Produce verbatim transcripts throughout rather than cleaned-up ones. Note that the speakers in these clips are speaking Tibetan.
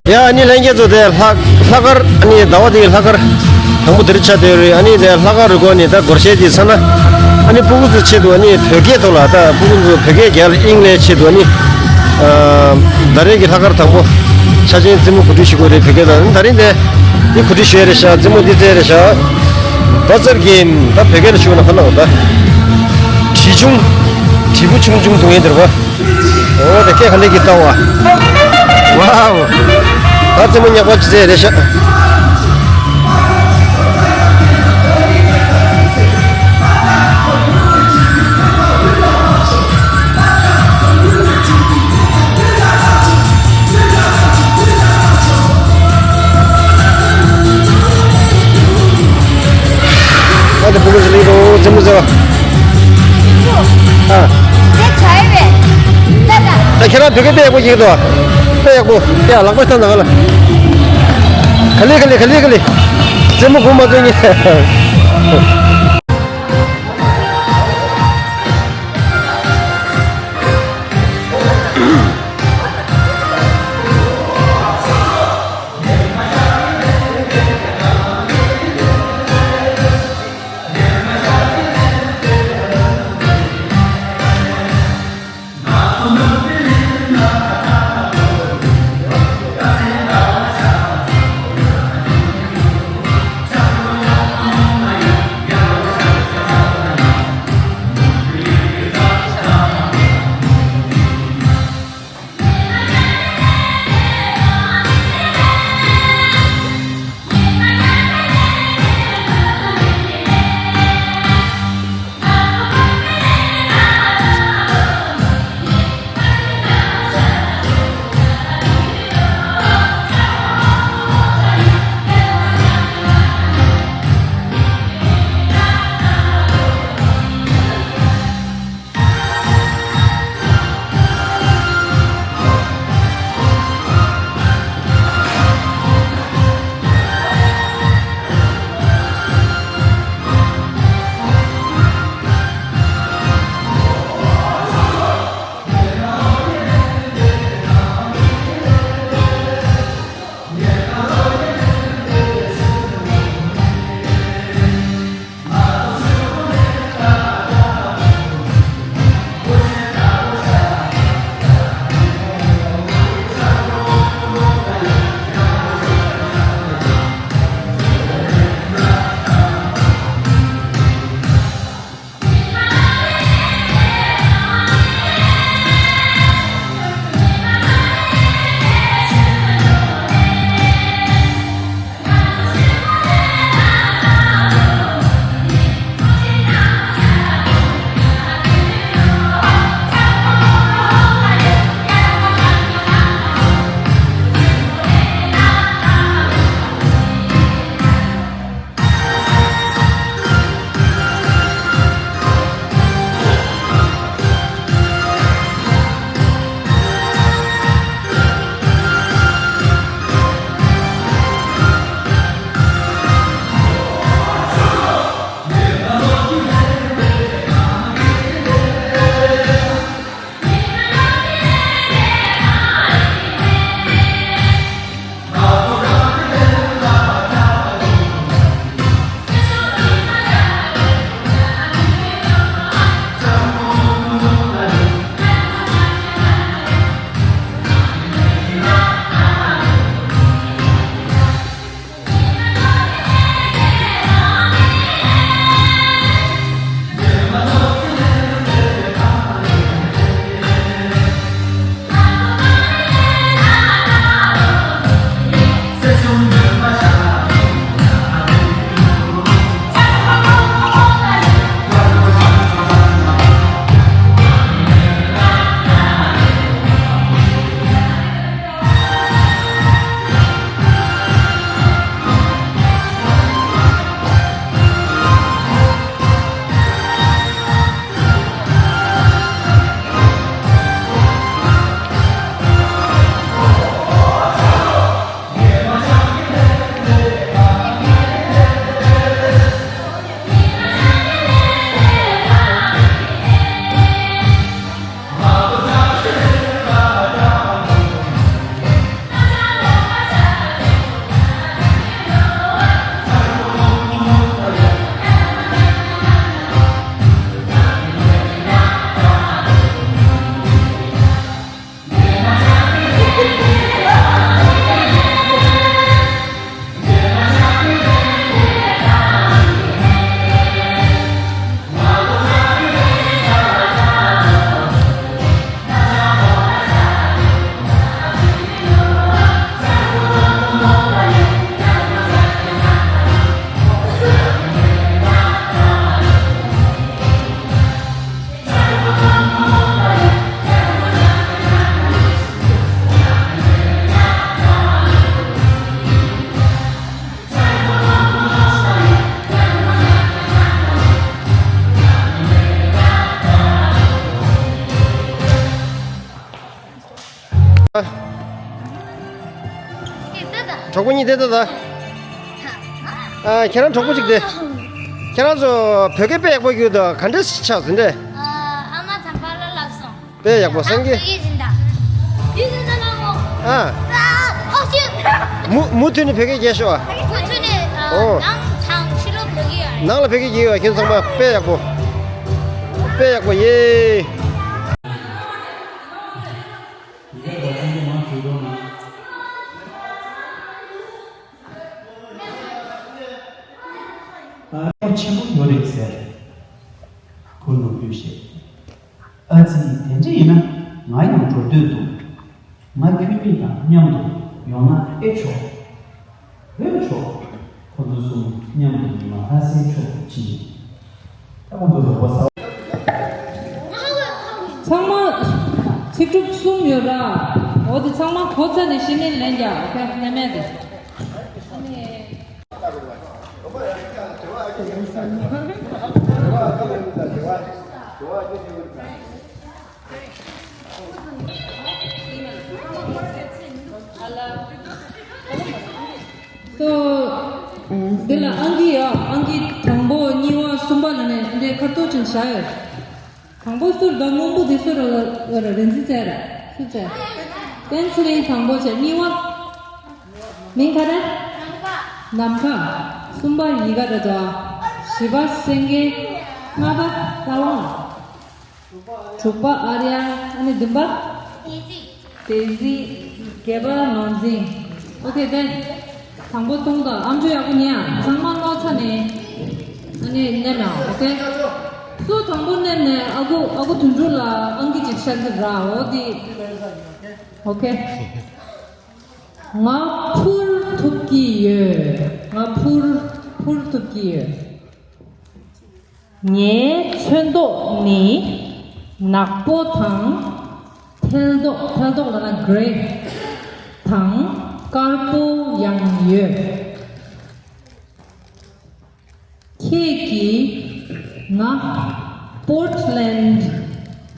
ཡ་ཨ་ནི་ལྷན་རྒྱས་ཚོ་དེ་ལྷག་ལྷག་དཀར་ཨ་ནི་ཟླ་བ་འདིའི་ལྷག་དཀར་དང་པོ་འདིར་ཆགས་བསྡད་རེད། ཨ་ནི་དེ་ལྷག་དཀར་རུ་སྐོར་ནས་ད་སྒོར་གཞས་ཅིག་ཚར་ན་ཨ་ནི་སྤུ་གུ་ཚོའི་ཆེད་དུ་ཨ་ནི་བོད་སྐད་ཐོག་ལ་ད་སྤུ་གུ་ཚོ་བོད་སྐད་རྒྱག་ཡག་གི་ཆེད་དུ་ཨ་ནི་ཨ་ད་རེས་ཀྱི་ལྷག་དཀར་དང་པོ་ཆ་ཆེན་རྩེད་མོ་གོ་སྒྲིག་ཞུ་དགོས་རེད། བོད་སྐད་དང་ད་རིང་དེ་འདི་གོ་སྒྲིག་ཞུ་ཡ་རེད་ཤག་རྩེད་མོ་འདི་རྩེ་ཡ་རེད་ཤག་བ་ཙར་གྱིན་ད་བོད་སྐད་ལ་ཞུ་ན་ཁ་ནང་ད་གྲི་ཆུང་གྲི་བུ་ཆུང་ཆུང་འདུག་ཡིན་འདིར་བ། འོ་དེ་སྐད་ག་ལེ་གི་ལྟ་བ། ཝའོ། ད་རྩེད་མོ་ཉག་པ་ཅི་ཟེར་རེད་ཤག་ཨ་དེ་སྤུ་གུ་ཞིག་ལེགས་འགྲོ་རྩེད་མོ་རྩེ་བ། ཨ། དེ་བྱ་ཡི་བས། ད་ད། ད་ཁྱེད་རང་བོད་སྐད་དཔེ་ཡག་པོ་ཤེས་ཀྱི་འདུག་དཔེ་ཡག་པོ། ཡ་ལག་པ་བསྟན་དང་ག་ལ། ག་ལེ་ག་ལེ་ག་ལེ་ག་ལེ། རྩེད་མོ་གོ་མ་ཚོད་ཉེ། གྲོགས་པོ་གཉིས་དེ་ད་ད། ཨ། ཁྱེད་རང་གྲོགས་པོ་གཅིག་དེ། ཁྱེད་རང་ཚོ་བོད་སྐད་དཔེ་ཡག་པོ་ཡོད་ད། ག་འདྲས་ཆགས་ཟིན་ཏེ། ཨ་མ་དང་པ་ལ་ལབ་སོང་། དཔེ་ཡག་པོ་སངས་རྒྱས། ཨ། མུ་མུ་མཐུད་ནས་བོད་སྐད་རྒྱག་ཤོག་ཨ། ཨོ། ནང་ལ་བོད་སྐད་རྒྱག་ཡོད་ཨ། ཁྱེད་ཚང་མ་དཔེ་ཡག་པོ། དཔེ་ཡག་པོ་ཡེ། ཆེན་པོ་ཡོད་རེད་ཟེར། ཁོ་ནོར་བུས་བཤད། ཨ་ཙི། དེ་འདྲ་ཡིན་ན་ང་ཡང་འགྲོ་འདོད་འདུག་ང་ཁྱོད་གཉིས་དང་མཉམ་དུ་ཡོང་ན་ཨེ་ཆོག་ཨེ་ཆོག་ཁོ་ཚོ་གསུམ་མཉམ་དུ་ཉི་མ་ལྷ་སའི་ཕྱོགས་སུ་ཕྱིན། ད་ཁོ་ཚོ་རོགས་པ་ཟ། ཚང་མ་ཚིག་གྲུབ་གསུམ་ཡོད་ར། འོ་དེ་ཚང་མ་གོ་ཚར་ནས་ཕྱི་ནས་ལན་རྒྱག་ཨོ་ཁེ། ལན་མེད་དེ། སོ། འདི་ལ་ཨང་ཀི་ཡོད། ཨང་ཀི་དང་པོ་གཉིས་པ་གསུམ་པ་ལ་ནས་འདི་ཁ་ཐོག་ཅན་བཞག་ཡོད། དང་པོ་སུ་རེད། མདོག་སྔོན་པོ་དེ་སུ་རེད། རེད་རེད། རིན་འཛིན་བཙལ་ར། སུ་བཙལ། པེན་སི་ལིན་དང་པོ་བྱས། གཉིས་པ། མིང་ག་རེ། ནམ་མཁའ། གསུམ་པ་ཡི་ག་རེ་འདུག་བཞི་པ་སེང་གེ། ལྔ་པ་རྩ་དབང་། དྲུག་པ་ཨར་ཡ། ཨ་ནི་བདུན་པ། དེ་གཟིགས། བརྒྱད་པ་ནོར་འཛིན། ཨོ་ཁེ། དེ་དང་པོ་གཏོང་དང་། ཨམ་ཅོག་ཡག་པོ་ཉན། ཚང་མ་ཀློག་ཚར་ནས་ཨ་ནི་མནན་ན། ཨོ་ཁེ། སུ་དང་པོ་མནན་ནས་ཨ་ཁུ་ཨ་ཁུ་དོན་གྲུབ་ལ་ཨང་ཀི་ཅིག་ཤར་གི་ར། འོ་དེ། ཨོ་ཁེ། ང་འཕུར་ཐུབ་ཀྱི་ཡོད། ང་འཕུར་འཕུར་ཐུབ་ཀྱི་ཡོད། ངའི་ཚོན་མདོག་ནི་ནག་པོ་དང་། ཐལ་མདོག་ཐལ་མདོག་ལབ་ན་གྷི་རེ་དང་དཀར་པོ་ཡང་ཡོད། ཁྱེད་ཀྱིས་ང་པོར་ཊི་ལེན་ཌི་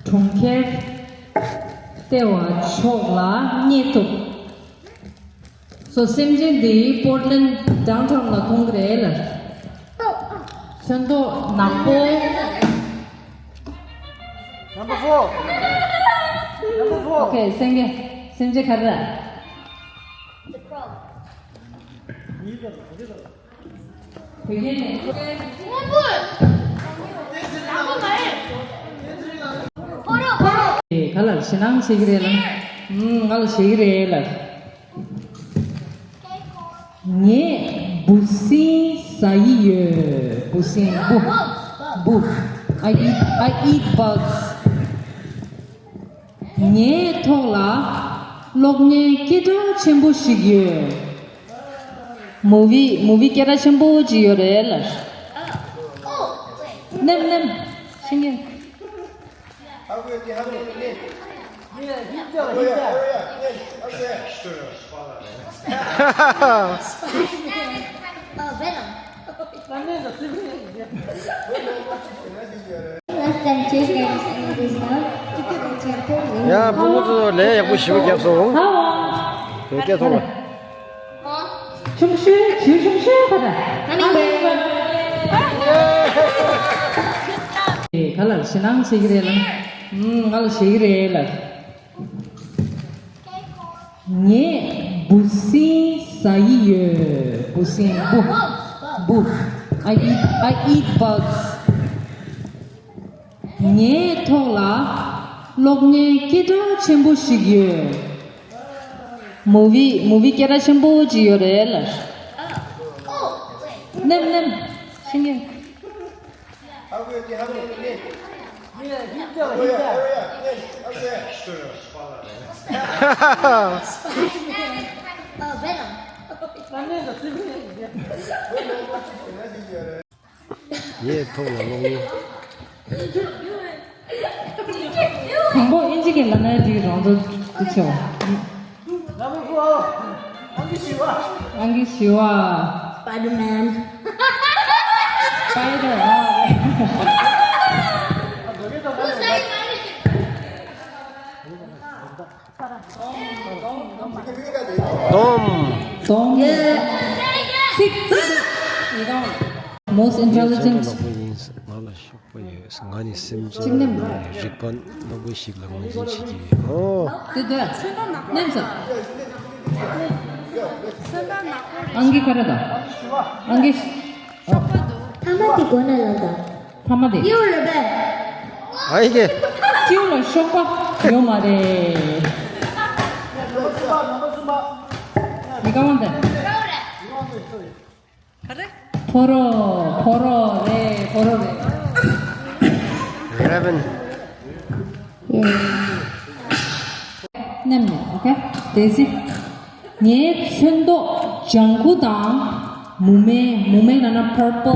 གྲོང་ཁྱེར་ལྟེ་བ་ཕྱོགས་ལ་རྙེད་ཐུབ། སོ། སེམས་ཅན་འདི་པོར་ཊི་ལེན་ཌི་ཌའུན་ཊའུན་ལ་མཐོང་གི་རེད་ལ། ཚོན་མདོག་ནག་པོ། Number four. Number four. ཨོ་ཁེ། སེང་གེ། སེམས་ཅན་ག་རེ་རེད། བོད་སྐད་ནས། ག་ལ་ཞེད་སྣང་བྱེད་ཀྱི་རེད་ལ། ང་ལ་ཞེད་ཀྱི་རེད་ལ། ངས་འབུ་སྲིན་ཟ་ཡི་ཡོད། འབུ་སྲིན། འབུ། འབུ། I eat, I eat bugs. ངའི་ཐོག་ལ་གློག་བརྙན་སྐད་གྲགས་ཆེན་པོ་ཞིག་ཡོད། མུ་བི། མུ་བི་སྐད་གྲགས་ཆེན་པོ་ཅིག་ཡོད་རེད་ལ། མནན། མནན། ཤེས་ངེས། ཡ། བུ་མོ་ཚོ་ལས་ཡག་པོ་ཞེ་པོ་བརྒྱབ་སོང་། བོད་སྐད་ཐོག་ལ། ཆུང་ཤོས། ཆུང་ཤོས་ཁ་ད། ག་ལ་ཞེད་སྣང་བྱེད་ཀྱི་རེད་ལ། ང་ལ་ཞེད་ཀྱི་རེད་ལ། ངས་འབུ་སྲིན་ཟ་ཡི་ཡོད། འབུ་སྲིན། འབུ། འབུ། I eat, I eat bugs. ངའི་ཐོག་ལ་གློག་བརྙན་སྐད་གྲགས་ཆེན་པོ་ཞིག་ཡོད། མུ་བི། མུ་བི་སྐད་གྲགས་ཆེན་པོ་ཅིག་ཡོད་རེད་ལ། མནན། མནན། ཤེས་ངེས། ངའི་ཐོག་ལ་གློག་བརྙན། དང་པོ་ཨིན་ཇི་གི་ལབ་ན་འགྲིག་རང་ཚོ་འདི་ཆེ་བ། ཨང་ཀི་བཞི་པ། སྤའི་ཌར་མན། སྤའི་ཌར། ཨ། འདོམ། གདོང་། ཚིག་ཚིག་ཡི་ག། Most intelligent། ང་ལ་ཤོག་པ་ཡོད། ང་ནི་སེམས་ཅན་གཅིག་ནས་རིག་པ་རྣོན་པོ་ཞིག་ལ་ངོས་འཛིན་བྱེད་ཀྱི་ཡོད། ཨོ། དེ་དོན་ནམ་ས། ཨང་ཀི་ཁ་ར་དང་། ཨང་ཀི། ཐ་མ་དེ་གོ་ན་ལ་དང་། ཐ་མ་དེ། ཡོད་རེད་པས། ཨ་ཡི་གེ། ཁྱེའུ་ལ་ཤོག་པ་ཡོད་མ་རེད། མི་ཀ་མ་དེ། ག་རེ། ཕོ་རོ། ཕོ་རོ་རེད། ཕོ་རོ་རེད། Eleven. ནེམ་ནེམ། ཨོ་ཁེ། དེ་སི། ངའི་ཚོན་མདོག་ལྗང་ཁུ་དང་མུ་མེ། མུ་མེ་ན་ན་purple།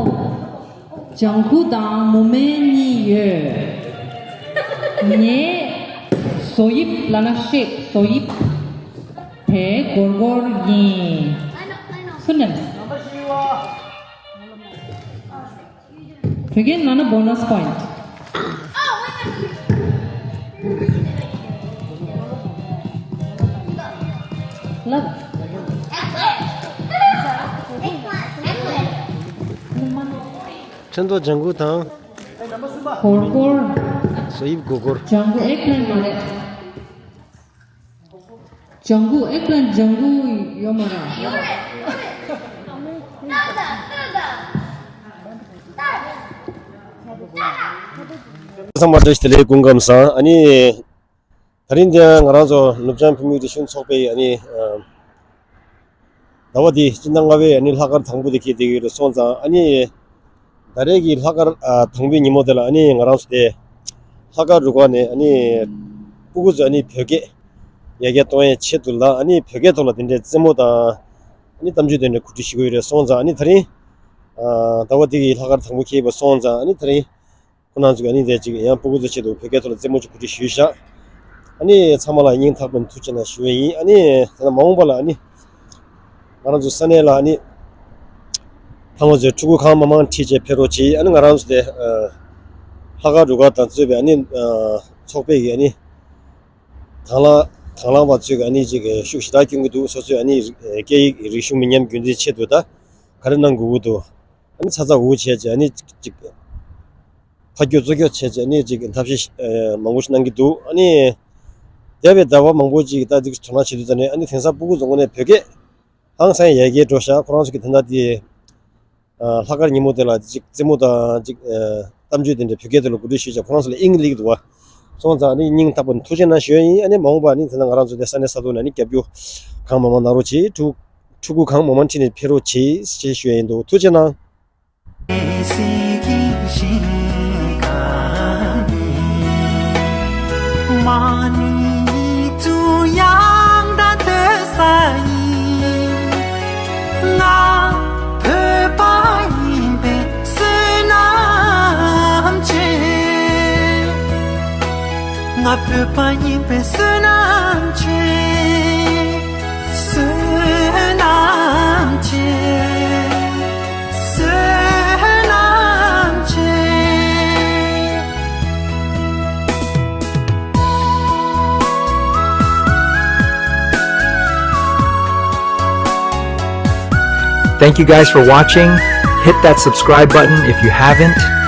ལྗང་ཁུ་དང་མུ་མེ་གཉིས་ཡོད། ངའི་བཟོ་དབྱིབས་ལ་ན་shape། བཟོ་དབྱིབས་དེ་སྒོར་སྒོར་ཡིན། སུ་ནེམ། བོད་སྐད་ནང་ན་bonus point། ལབ། ཚོན་མདོག་ལྗང་ཁུ་དང་། སྒོར་སྒོར། བཟོ་དབྱིབས་སྒོར་སྒོར། ལྗང་ཁུ་eggplant མ་རེད། ལྗང་ཁུ། ཨེག་པི་ལན་ལྗང་ཁུ་ཡོད་མ་རེད། ཚང་མ་བཀྲ་ཤིས་བདེ་ལེགས། སྐུ་ཁམས་བཟང་། ཨ་ནི། དེ་རིང་འདི་ང་རང་ཚོ་ནུབ་བྱང་བོད་མིའི་རིག་གཞུང་ཚོགས་པའི་ཨ་ནི། ཟླ་བ་འདི་སྤྱི་ཟླ་ལྔ་པའི་ཨ་ནི་ལྷག་དཀར་དང་པོ་དེ་འཁེལ་བསྡད་ཡོད་རེད་སོང་ཙང་། ཨ་ནི་ད་རེས་ཀྱི་ལྷག་དཀར་ཨ་དང་པོའི་ཉིན་མོ་དེ་ལ་ཨ་ནི་ང་རང་ཚོ་དེ་ལྷག་དཀར་རུ་ཁག་ནས་ཨ་ནི་སྤུ་གུ་ཚོ་ཨ་ནི་བོད་སྐད་ཡར་རྒྱས་གཏོང་ཡའི་ཆེད་དུ་ལ་ཨ་ནི་བོད་སྐད་ཐོག་ལ་དེ་འདྲའི་རྩེད་མོ་དང་ཨ་ནི་གཏམ་བརྗོད་དེ་འདྲ་གོ་སྒྲིག་ཞུ་གི་ཡོད་རེད་སོང་ཙང་། ཨ་ནི་དེ་རིང་ཨ་ཟླ་བ་འདི་གི་ལྷག་དཀར་དང་པོ་འཁེལ་བ་སོང་ཙང་། ཨ་ནི་དེ་རིང་ཁོ་རང་ཚོ་གི་ཨ་ནི་དེ་ཅིག་ཡང་སྤུ་གུ་ཚོ་ཆེད་དུ་བོད་སྐད་ཐོག་ལ་རྩེད་མོ་ཅིག་གོ་སྒྲིག་ཞུས་ཤག་ཨ་ནི་ཚང་མ་ལ་སྙིང་ཐག་པ་ནས་ཐུགས་རྗེ་གནང་ཞུ་ཡས་ཡིན། ཨ་ནི་དེ་ནས་མ་འོངས་པ་ལ་ཨ་ནི་ང་རང་ཚོ་ས་གནས་ལ་ཨ་ནི་ཕ་མ་ཚོས་ཕྲུ་གུ་གང་མང་མང་ཁྲིད་བྱས་ཕེབས་རོགས་གྱིས། ཨ་ནི་ང་རང་ཚོ་དེ་ལྷག་དཀར་རུ་ཁག་དང་གཙོས་པའི་ཨ་ནི་ཚོགས་པའི་གི་ཨ་ནི་དང་བླངས་དང་བླངས་པ་ཚོས་ཨ་ནི་ཅིག་ཤུགས་ཞེ་དྲག་སྐྱོན་གྱི་འདུག་སོ་སོའི་ཨ་ནི་སྐད་ཡིག་རིག་གཞུང་མི་ཉམས་རྒྱུན་འཛིན་ཆེད་དུ་ད་ག་རེ་གནང་དགོས་ཀྱི་འདུག་ཨ་ནི་ཚ་ཚ་འུར་འུར་བྱས་བྱས་ཨ་ནི་ཅིག་ཅིག་ཕར་སྐྱོད་ཚུར་སྐྱོད་བྱས་བྱས་ཨ་ནི་ཅིག་ཐབས་ཤེས་མང་པོ་ཞིག་གནང་གི་འདུག་ཨ་ནི་འདས་པའི་ཟླ་བ་མང་པོ་ཅིག་ད་ཅིག་དོ་སྣང་བྱེད་དུས་ཙམ་ནས་ཨ་ནི་དེང་སང་སྤུ་གུ་ཚོ་དངོས་གནས་བོད་སྐད་ཧང་སང་ཡར་རྒྱས་འགྲོ་ཤག་ཁོ་རང་ཚོ་གི་ད་ལྟ་དེ་ལྷག་དཀར་ཉིན་མོ་དེ་ལ་ཅིག་རྩེད་མོ་དང་ཅིག་གཏམ་བརྗོད་དེ་འདྲ་བོད་སྐད་དེ་ལ་གོ་སྒྲིག་ཞུས་བྱས་ཁོ་རང་ཚོ་ལ་དབྱིངས་སླེབས་ཀྱི་འདུག་བ། སོང་ཙང་ཨ་ནི་སྙིང་ཐག་པ་ནས་ཐུགས་རྗེ་གནང་ཞུ་ཡས་ཡིན། ཨ་ནི་མ་འོངས་པ་ཨ་ནི་དེ་ན་ང་རང་ཚོ་དེ་ས་གནས་ས་ཐོག་ནས་ཨ་ནི་རྒྱབ་སྐྱོར་གང་མང་མང་གནང་རོགས་གྱིས། ཕྲུ་ཕྲུ་གུ་གང་མང་མང་ཁྲིད་ནས་ཕེབས་རོགས་གྱིས་ཞེས་ཞུ་ཡས་ཡིན་འདུག་ཐུགས་རྗེ་གནང་། ང་བོད་པ་ཡིན་པའི་བསོད་ནམས་ཆེ། བསོད་ནམས་ཆེ། བསོད་ནམས་ཆེ། Thank you guys for watching. Hit that subscribe button if you haven't.